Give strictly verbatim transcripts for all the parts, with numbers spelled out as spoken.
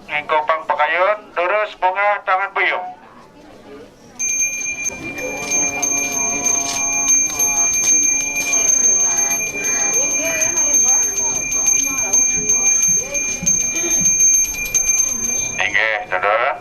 Ingkang pang pakayun, durus bungah tangan buyung. Inggih, durus.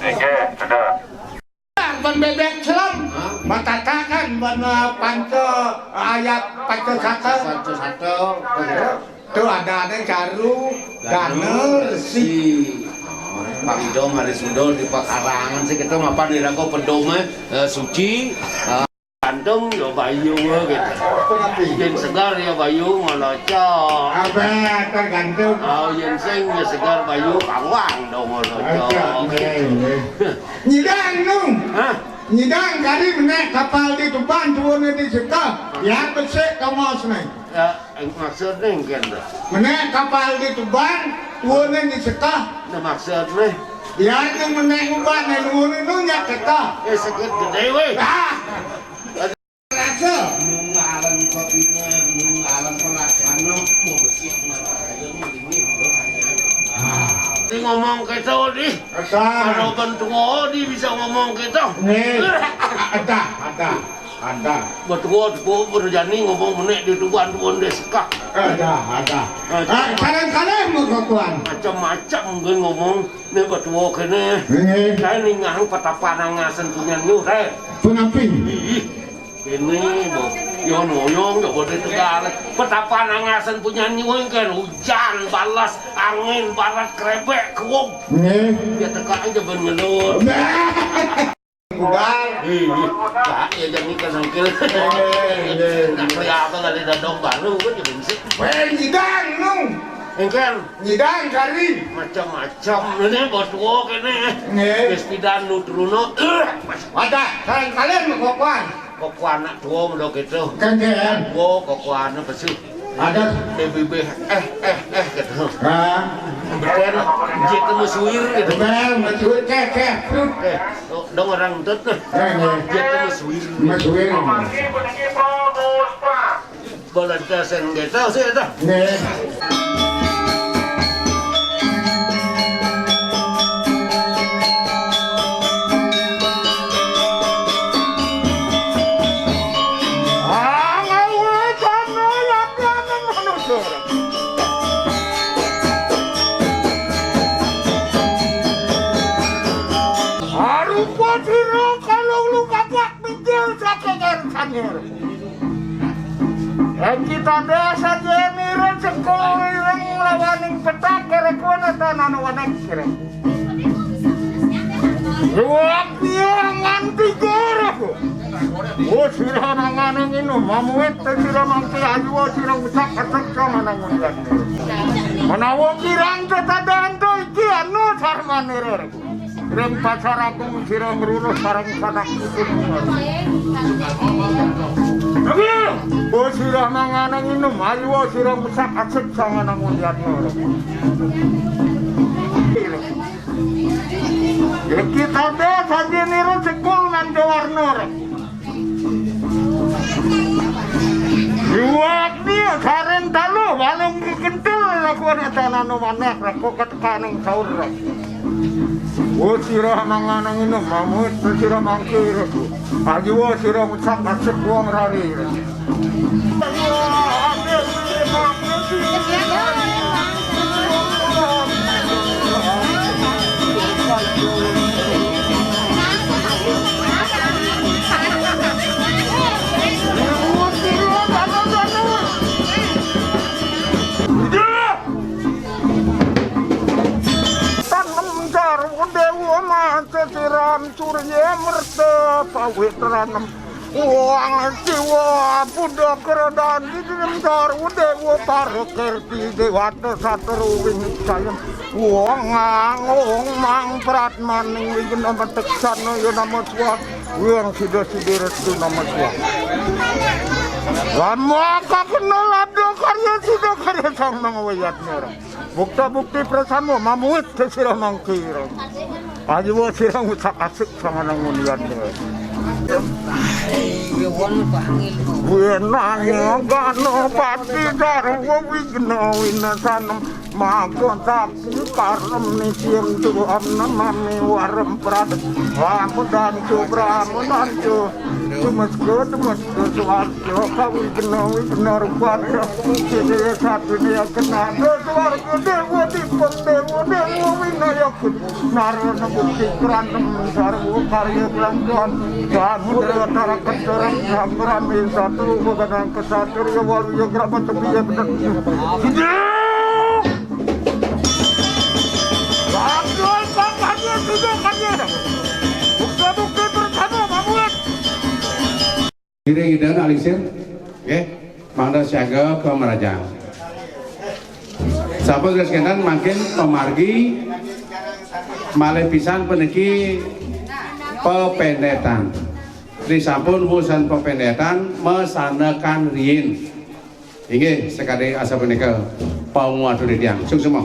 Inggih, sudah. Ban bebek celem, hah? Matatakan ban, eh, panca, eh, ayat panca sata. Panca sata, betul. Tu ada, ada caru, gana, gana, resi. Resi. Oh, Pak Idom hari sudah di pakarangan sih kita mapan di rangka pedome, eh, suci. Eh, gantung ya bayu gitu. Apa nanti? Yen segar ya bayu ngelocok. Apa tergantung? Oh, yen sing ya segar bayu kawang dong ngelocok. Acak, nih, nih. Nyidang, Nung. Hah? Nyidang kari menek kapal di Tuban, tuun di Sekah. Ya, besik kamas, nih. Ya, maksudnya engken to. Menek kapal di Tuban, tuun di Sekah. Nah, maksudnya? Ya, ini menek uban, nih, tuun itu nyak Sekah. Eh, sakit gede, weh. Ah! Rasa. Nunggalan kopine, nunggalan pelaksana, mau besik mata aja, mau dingin, mau sayang. Ah. Ini ngomong kita, di. Asal. Kalau kan tua, di bisa ngomong kita. Nih, ada, ada, ada. Betua, tua berjani ngomong menek di Tuban, tuun di Sekah. Ada, ada. Ada. Ah, kadang-kadang mau kakuan. Macam-macam mungkin ngomong, nih betua kene. Nih. Saya ningang petapan ngasen punya nyuh, eh. Penamping. Ih. Ini, bo, yo noyong, yo bodé Tegal. Petapan angasan punya nyuwun kan hujan, balas, angin, barat, krebek, kewuk. Nggih. Ya teka aja ben ngelur. Nah. Budal. Ih, tak ya jadi kan angkil. Nggih, nggih. Nak beli apa kali dadong baru kan ya bensin. Weh, nyidang, Nung. Engken. Nyidang kari. Macam-macam ini buat tua kene. Nggih. Wis pidan nu truna. Eh, pas. Wadah, kalian kalian mau kokoan. Kokoan anak tua muda gitu. Kan dia. Tua kokoan pesu. Ada. Bebebe eh eh eh gitu. Ah. Beten jit meswir gitu. Bel meswir keh keh. Eh, dong orang tut tuh. Eh, nggih. Jit meswir. Meswir. Balentasen kita sih itu. Nggih. Arupa sira kalau lu kapak pikir sakenger-sanger. Eki tanda saja miring seko ireng lawaning petak kerekon atanan wanek kerek. Luak dia nganti gorok. Oh, sira nangane ngino, mamuit te sira mangke ayu, sira usak ketek manang undan. Menawa kirang ketadan to iki anu sarmane rerek. Ring pasar agung sira ngruruh sareng sanak ipun. Oh, sira manganang inum, ayo sira ngusak asik sanganang undian nur. Iki tanda sanjenira sekul nan jawarna. Yuwakti sareng taluh, walung kentil, lakuan tanana manah, reko ketekaning saur. Oh, sira manganang inum, mamut sira mangkir. Ayo, sira ngucap asik wong rari. Tanem jarwa dewa maca siram surya merta pawitranem. Wang siwa buddha keradaan di dalam jarwa dewa parekerti dewata satru wingit sayem. Wang ang ong mang pratmaning wigna meteksana ya nama swa. Wang sida sida restu nama swa. Wamaka kena labda karya sida karya sang mangwayatnya. Bukta-bukti prasama mamuit sesira mangkira. Ayo sira ngucap asik sanganang ngundian. Wenang gana pati darwa wigna winasanam maka tapi parem nisiam tuam namami warem pradep. Wamudancu bramudancu. Dumeska, dumeska, swarga, kawigna, wigna, rupatra, sida satria kenada, swarga, dewa, dipang, dewa, dewa, winayaka, narana, bukti, pranem, sarwa, karya, kelangkuan, samudra, tara, kencana, sambrami, satru, begadang, kesatria, waluya, grama, tepiya, bener. Sida! Lanjut, Bang, lanjut, sudah, lanjut. Bukti-bukti bersama, Bang Muat. Iring-iringan alisir, nggih, mangda siaga ka marajang. Sampun wis kénten mangkin pamargi malih pisan puniki pepéndétan. Risampun wusan pepéndétan masanekan riin. Inggih, sakadi asapunika panguwatu titiang. Suksma.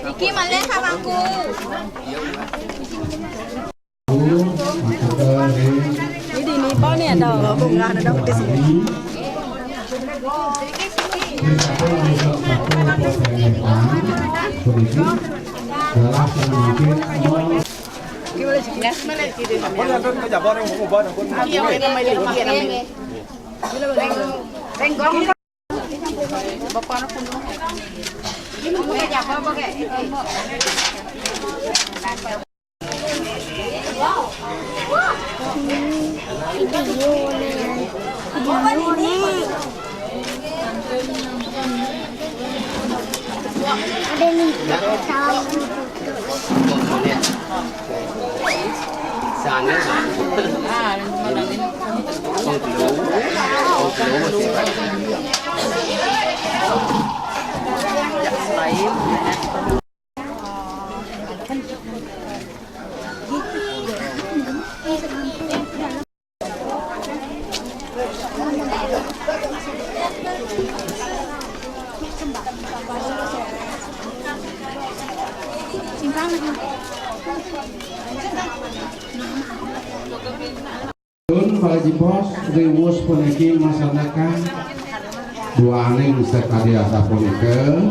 Iki malih kawanku. Ini, ini, bau ni ada bunga, ada di sini. Ada nih. Pun para jebos riwus puniki masyarakat duaning sakadi asapunika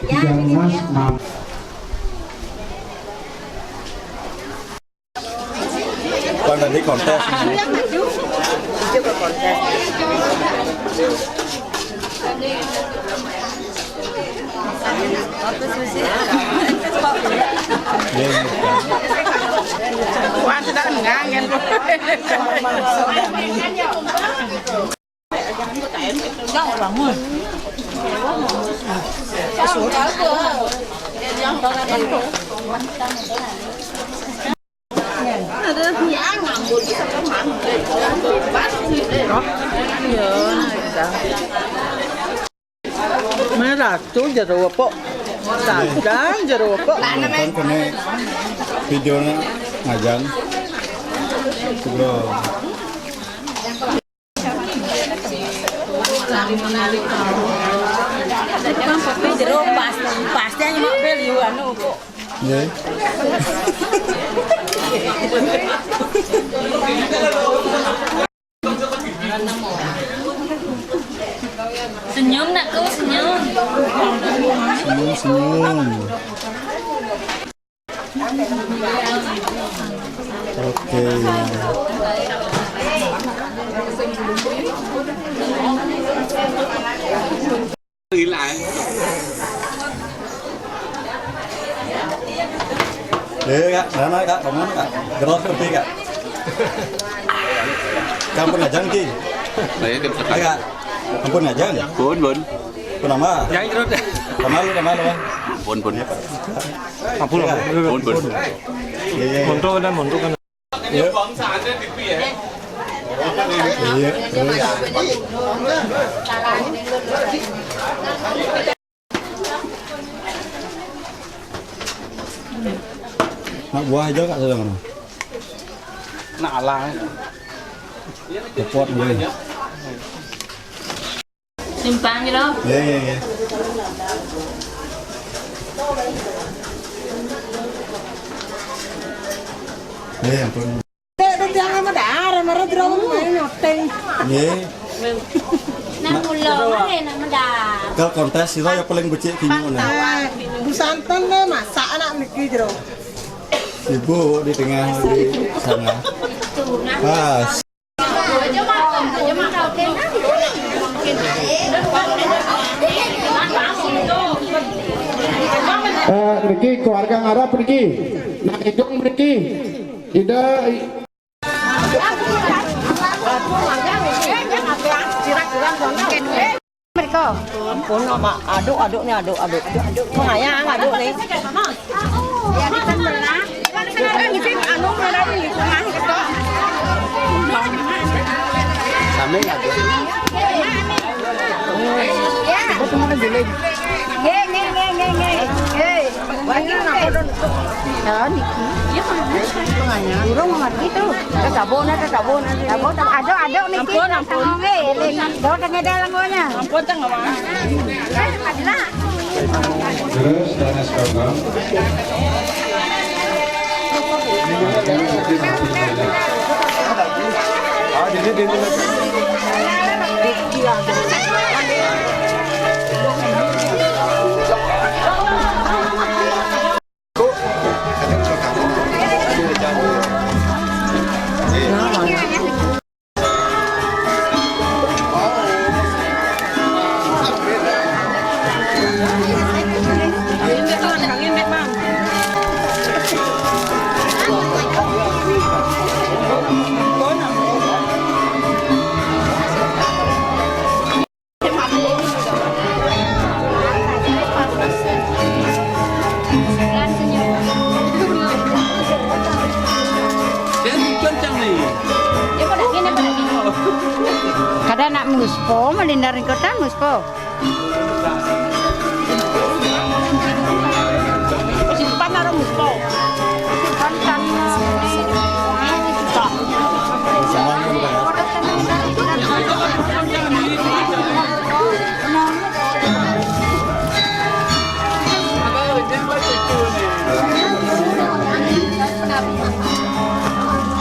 tigang emas enam. Pan tadi kontes. Wah, tidak ngangen. Merah tu jero apa? Tajam jero apa? Nonton kene videone ngajan. Sebelum. Jero pas, pasnya nyemak bel yu anu kok. Nggih. Senyum, nakku, senyum. Senyum, senyum. Oke. Hilang. Eh, Kak, mana, Kak? Kamu, Kak? Geros seperti, Kak. Kampun aja, Ki. Saya kan. Eh, Kak. Kampun aja. Pun, pun. Pun nama? Yang terus. Nama lu, nama lu? Pun, pun. Ampun, ampun. Pun, pun. Iya, iya, iya. Montok kan, montok kan. Iya. Iya, terus. Nak buah aja, Kak, sudah mana? Nak alang. Repot gue. Simpang gitu. Iya, iya, iya. Iya, ya ampun. Dek, dek, jangan sama darah, marah jero main nyoteng. Iya. Nang mulo, mana nang medar. Kalau kontes sira ya paling becik bingung nah. Eh, Bu Santen deh, masak anak niki jero. Ibu di tengah, di sana. Pas. Eh, niki keluarga ngarep niki. Nak hidung niki. Ida. Mereka. Ampun, Mak. Aduk, aduk nih, aduk, aduk. Pengayang, aduk nih. Ya, di tengah. Eh, mungkin anu, mana di tengah gitu. Sambil ngaduk. Ya. Nggih, nggih, nggih, nggih, nggih. Hei, wani napa to? Ya, niki. Iya, Mas. Durung ngerti to. Tetap bona, tetap bona. Tetap bona. Aduh, aduh, niki. Ampun, ampun. Nggih, nggih. Bawa tengah dalam, pokoknya. Ampun, tengah, Mas. Eh, Mas. Terus, dan es kembang. Kada nak muspo, melindar kota muspo. Simpan arung muspo. Simpan kan, eh,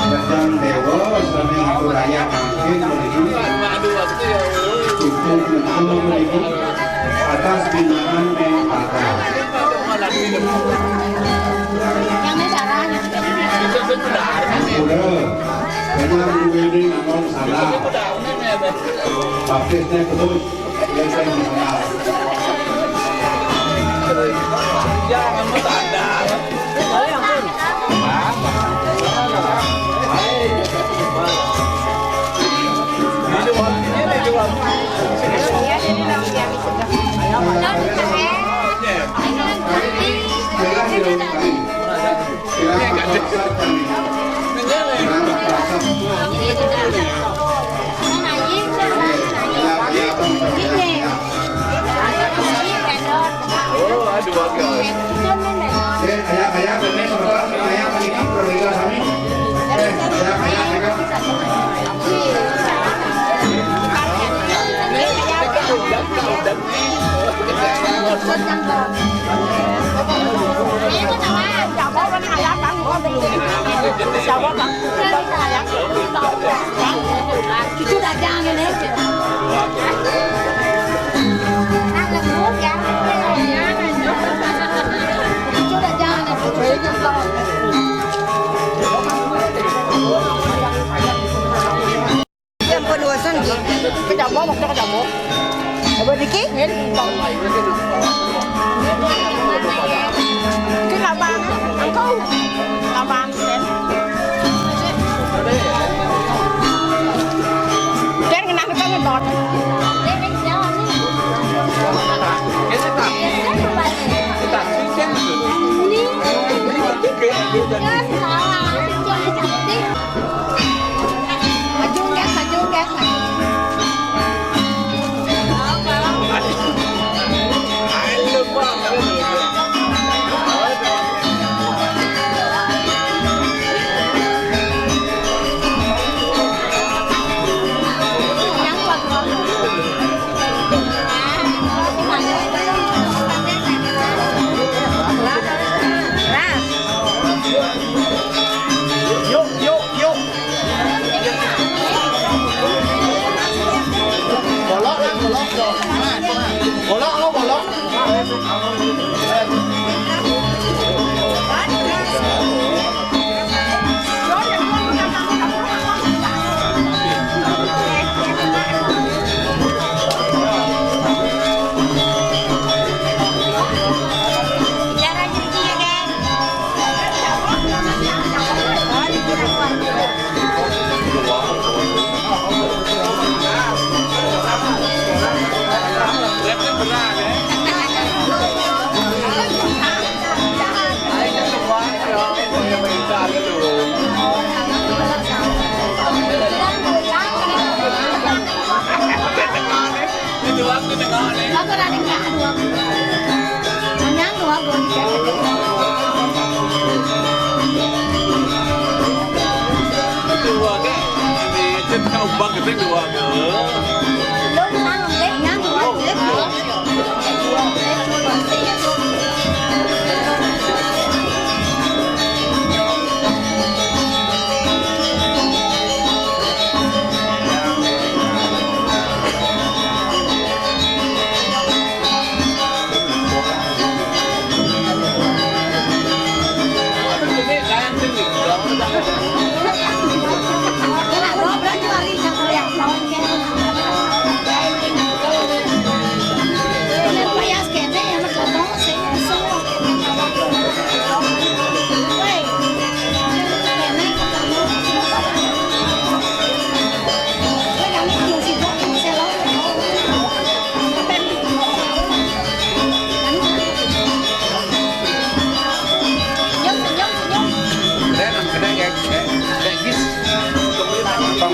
Kadang dewa sami ngatur raya mangkin mriki. Cukup mentu mriki atas binaan Meng Pata. Pura, banyak duweni namun salah. Baptisnya terus. Itu udah jangan ya. Itu udah jangan ya. Yang penuasan gitu. Kejambok, maksudnya kejambok. Apa dikit? Itu labang, engkau labang, kan? Dan kenapa ngedot? Ini. Maju, guys, maju, guys, maju. Yuk, yuk, yuk. Golok lah, golok, golok. Golok, lo golok.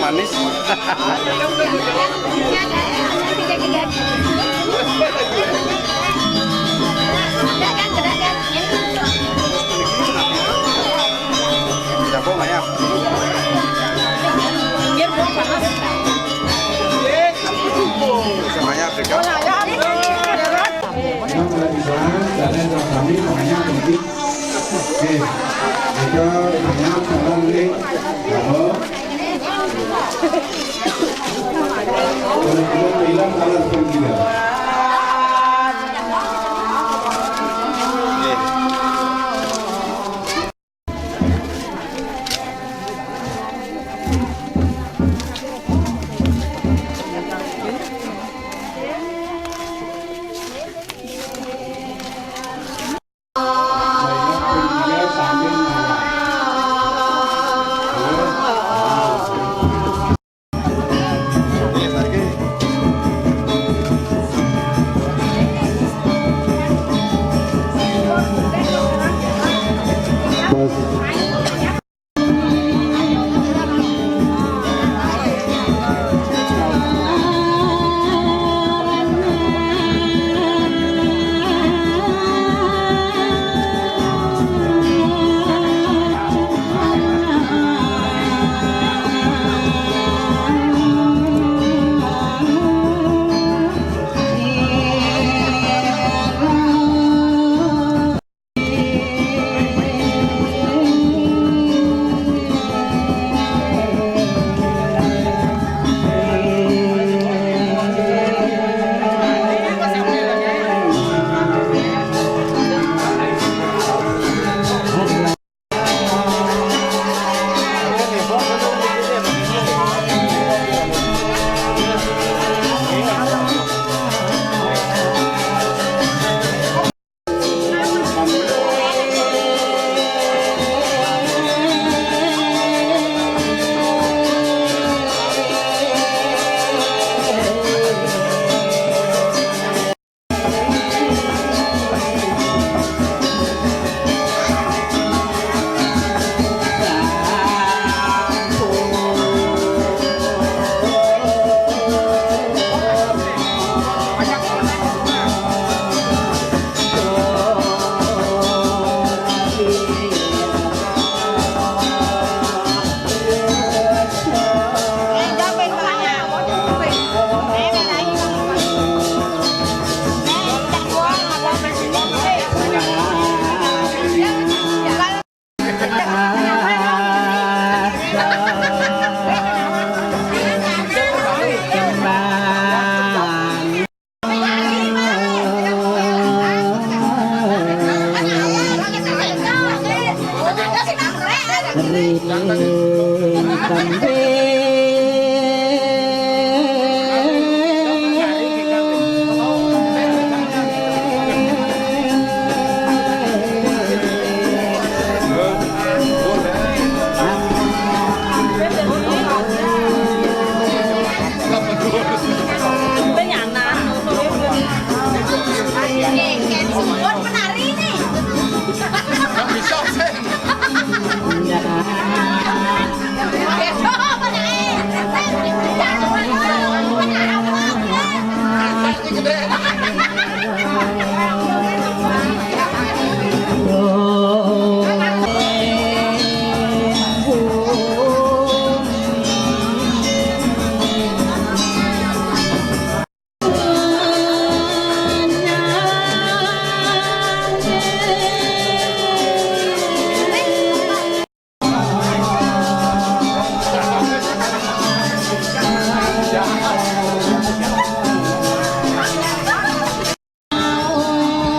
Manis. Jago banyak. Semuanya Afrika. Yang lagi bahas, dan yang kami makanya penting. Oke, itu banyak orang ini. Jago.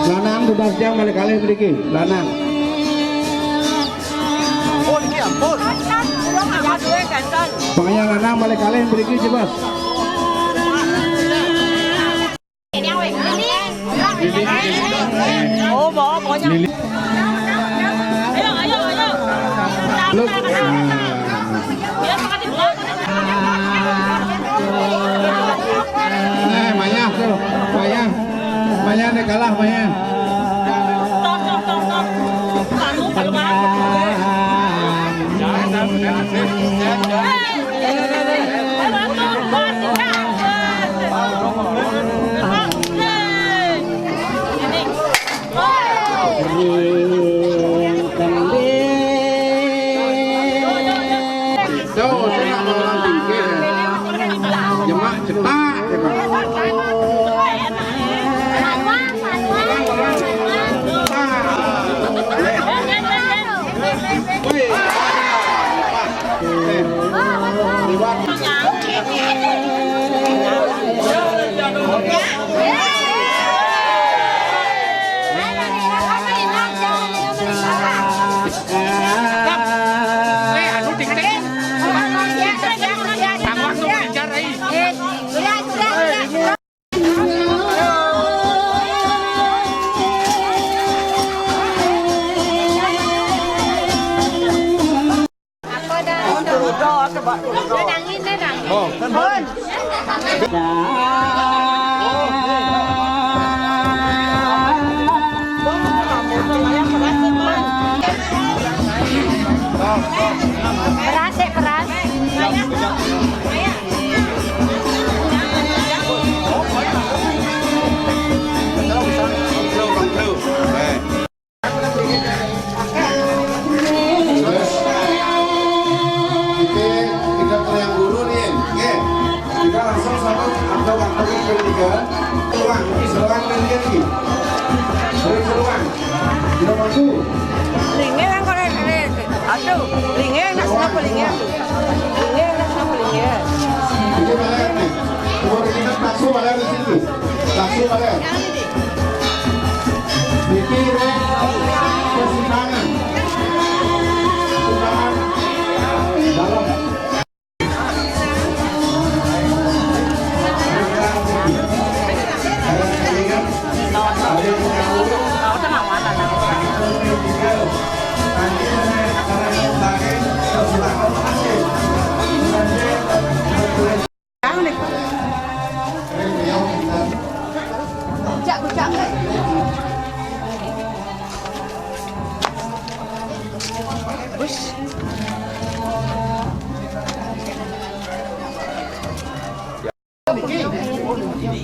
Lanang dua belas jam balik kali sedikit. Lanang. Ampun, iki ampun. Pokoknya lanang balik kali sedikit, Mas. Oh, bawa pokoknya. Lili. Ayo, ayo, ayo. Lu. Nah. Eh, Maya tuh, Maya. Maya nih kalah, Maya. Tos, tos, tos, tos. Anu, kalau mau. Seruan, ini seruan kan dia ni. Seruan, seruan. Dia maju. Linge yang kau nak, aduh, linge nak, kenapa linge aku? Linge nak, kenapa linge? Ini balik ni. Kalau kita bakso balik di situ. Bakso balik. Ini persimpangan. Persimpangan. Dalam.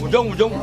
Ujung, ujung.